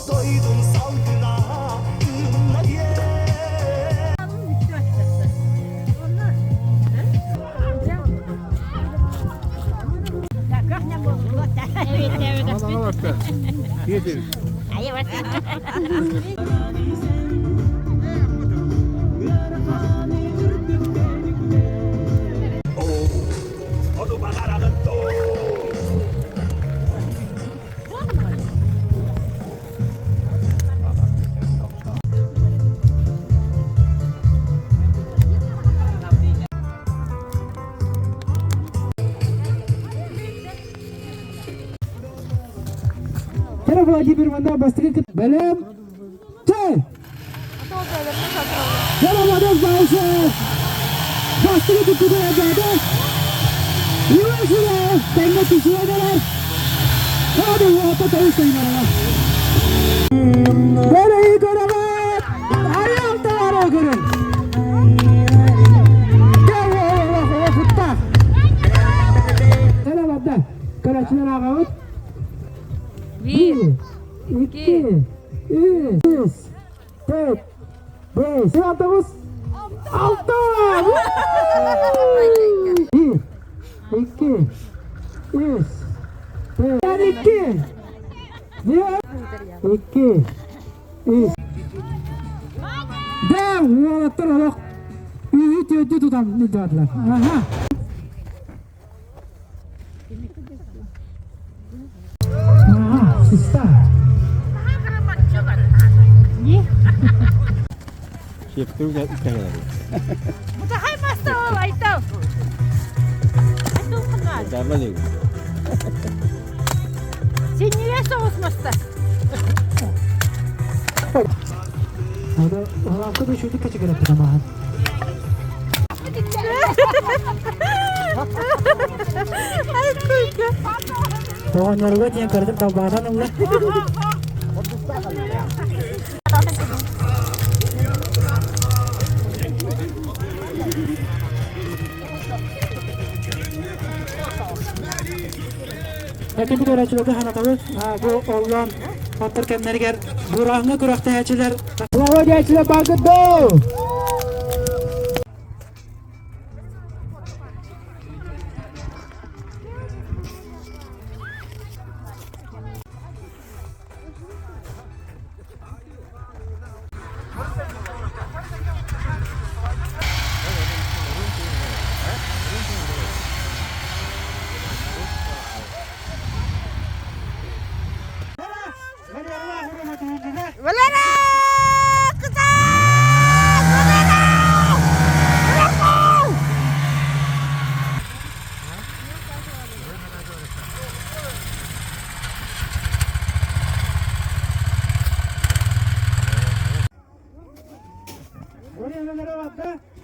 Дойдум салгына тыынна диэн. Ону баҕараҕын дуу? Кера Владимир Ванда бастакы бэлэм чэй! Кера Владимир Баишев бастакы түккүтүн эбээтэ Юрий тэҥҥэ түсүөнэлэр Хады уота тоҕус тэҥнэрэ Бэрэй көрөҕөт айал таара көрүн Көрөөччүлэр ааҕабыт. Биир, Икки, үс, төрт, бэс, тоҕус, алта! Биир, икки, үс, төрт, икки, биир, икки, үс. Дэ, уолаттар олох үһү түөрдү тутан илдьэ Аха. Бутахай маста ол айтал. Синньигэ соҕус маста. Оҕонньоруга диэн көрдүм далбаатан ылла. Этим көрөөччүлэргэ санатабыт, бу оллоон оттор кэмнэригэр бурааҥҥа күрэхтэһээччилэр Слава диэччилэр бааргыт дуу! Валера! Кытаат! Валера! Браво!